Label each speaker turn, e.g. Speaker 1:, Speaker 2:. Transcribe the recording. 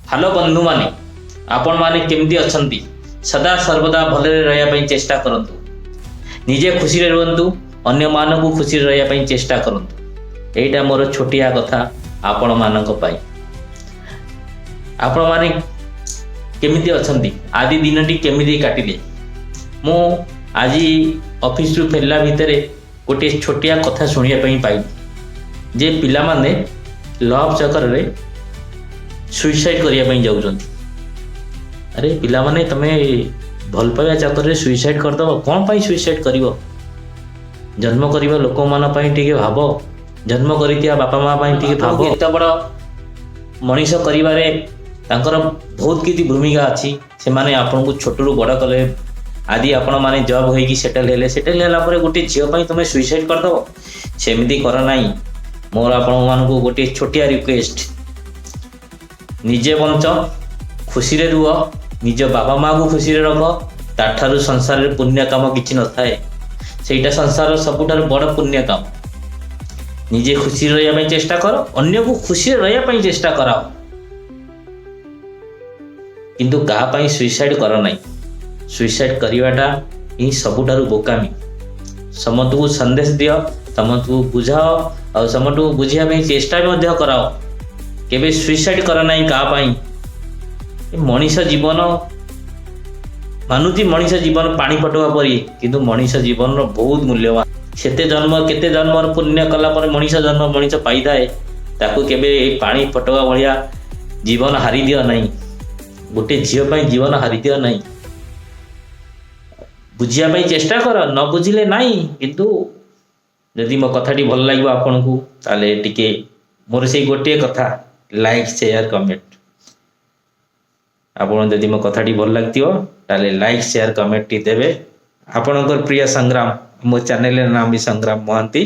Speaker 1: Hello ବନ୍ଧୁମାନେ, ଆପଣମାନେ କେମିତି ଅଛନ୍ତି? ସଦା ସର୍ବଦା ଭଲରେ ରହିବା ପାଇଁ ଚେଷ୍ଟା କରନ୍ତୁ। ନିଜେ ଖୁସିରେ ରୁହନ୍ତୁ, ଅନ୍ୟମାନଙ୍କୁ ଖୁସିରେ ରହିବା ପାଇଁ ଚେଷ୍ଟା କରନ୍ତୁ। ଏଇଟା ମୋର ଛୋଟିଆ କଥା ଆପଣମାନଙ୍କ ପାଇଁ। ଆପଣମାନେ କେମିତି ଅଛନ୍ତି? ଆଜି ଦିନଟି କେମିତି କାଟିଲେ? ମୁଁ ଆଜି ଅଫିସରୁ ଫେରିଲା ଭିତରେ ଗୋଟିଏ ଛୋଟିଆ କଥା ଶୁଣିବା ପାଇଁ ପାଇଲି ଯେ ପିଲାମାନେ ଲଭ୍ ଚକରରେ ସୁଇସାଇଡ୍ କରିବା ପାଇଁ ଯାଉଛନ୍ତି। ଆରେ ପିଲାମାନେ, ତମେ ଭଲ ପାଇବା ଚକରରେ ସୁଇସାଇଡ୍ କରିଦେବ? କ'ଣ ପାଇଁ ସୁଇସାଇଡ୍ କରିବ? ଜନ୍ମ କରିବା ଲୋକମାନଙ୍କ ପାଇଁ ଟିକେ ଭାବ। ଜନ୍ମ କରିଥିବା ବାପା ମା ପାଇଁ ଟିକେ ଭାବ। ଏତେ ବଡ଼ ମଣିଷ କରିବାରେ ତାଙ୍କର ବହୁତ କିଛି ଭୂମିକା ଅଛି। ସେମାନେ ଆପଣଙ୍କୁ ଛୋଟରୁ ବଡ଼ କଲେ। ଆଜି ଆପଣମାନେ ଜବ୍ ହେଇକି ସେଟେଲ୍ ହେଲେ। ସେଟେଲ୍ ହେଲା ପରେ ଗୋଟିଏ ଝିଅ ପାଇଁ ତୁମେ ସୁଇସାଇଡ୍ କରିଦେବ? ସେମିତି କର ନାହିଁ। ମୋର ଆପଣମାନଙ୍କୁ ଗୋଟିଏ ଛୋଟିଆ ରିକ୍ୱେଷ୍ଟ, ନିଜେ ବଞ୍ଚ, ଖୁସିରେ ରୁହ, ନିଜ ବାପା ମାଆକୁ ଖୁସିରେ ରଖ। ତାଠାରୁ ସଂସାରରେ ପୁଣ୍ୟ କାମ କିଛି ନଥାଏ। ସେଇଟା ସଂସାରର ସବୁଠାରୁ ବଡ଼ ପୁଣ୍ୟ କାମ। ନିଜେ ଖୁସିରେ ରହିବା ପାଇଁ ଚେଷ୍ଟା କର, ଅନ୍ୟକୁ ଖୁସିରେ ରହିବା ପାଇଁ ଚେଷ୍ଟା କରାଅ, କିନ୍ତୁ କାହା ପାଇଁ ସୁଇସାଇଡ୍ କର ନାହିଁ। ସୁଇସାଇଡ୍ କରିବାଟା ହିଁ ସବୁଠାରୁ ବୋକାମି। ସମସ୍ତଙ୍କୁ ସନ୍ଦେଶ ଦିଅ, ସମସ୍ତଙ୍କୁ ବୁଝାଅ ଆଉ ସମସ୍ତଙ୍କୁ ବୁଝିବା ପାଇଁ ଚେଷ୍ଟା ବି ମଧ୍ୟ କରାଅ। କେବେ ସୁଇସାଇଡ୍ କର ନାହିଁ କାହା ପାଇଁ। ଏ ମଣିଷ ଜୀବନ, ମାନୁଛି ମଣିଷ ଜୀବନ ପାଣି ଫଟକା ପରି, କିନ୍ତୁ ମଣିଷ ଜୀବନର ବହୁତ ମୂଲ୍ୟବାନ। ସେତେ ଜନ୍ମ, କେତେ ଜନ୍ମର ପୁଣ୍ୟ କଲା ପରେ ମଣିଷ ଜନ୍ମ ମଣିଷ ପାଇଥାଏ। ତାକୁ କେବେ ଏଇ ପାଣି ଫଟକା ଭଳିଆ ଜୀବନ ହାରିଦିଅ ନାହିଁ। ଗୋଟେ ଝିଅ ପାଇଁ ଜୀବନ ହାରିଦିଅ ନାହିଁ। ବୁଝିବା ପାଇଁ ଚେଷ୍ଟା କର, ନ ବୁଝିଲେ ନାହିଁ। କିନ୍ତୁ ଯଦି ମୋ କଥାଟି ଭଲ ଲାଗିବ ଆପଣଙ୍କୁ, ତାହେଲେ ଟିକେ ମୋର ସେଇ ଗୋଟିଏ କଥା, ଲାଇକ୍, ସେୟାର, କମେଣ୍ଟ। ଆପଣ ଯଦି ମୋ କଥାଟି ଭଲ ଲାଗିଥିବ, ତାହେଲେ ଲାଇକ୍, ସେୟାର, କମେଣ୍ଟଟି ଦେବେ। ଆପଣଙ୍କର ପ୍ରିୟ ସଂଗ୍ରାମ। ମୋ ଚ୍ୟାନେଲର ନାମ ବି ସଂଗ୍ରାମ ମହାନ୍ତି।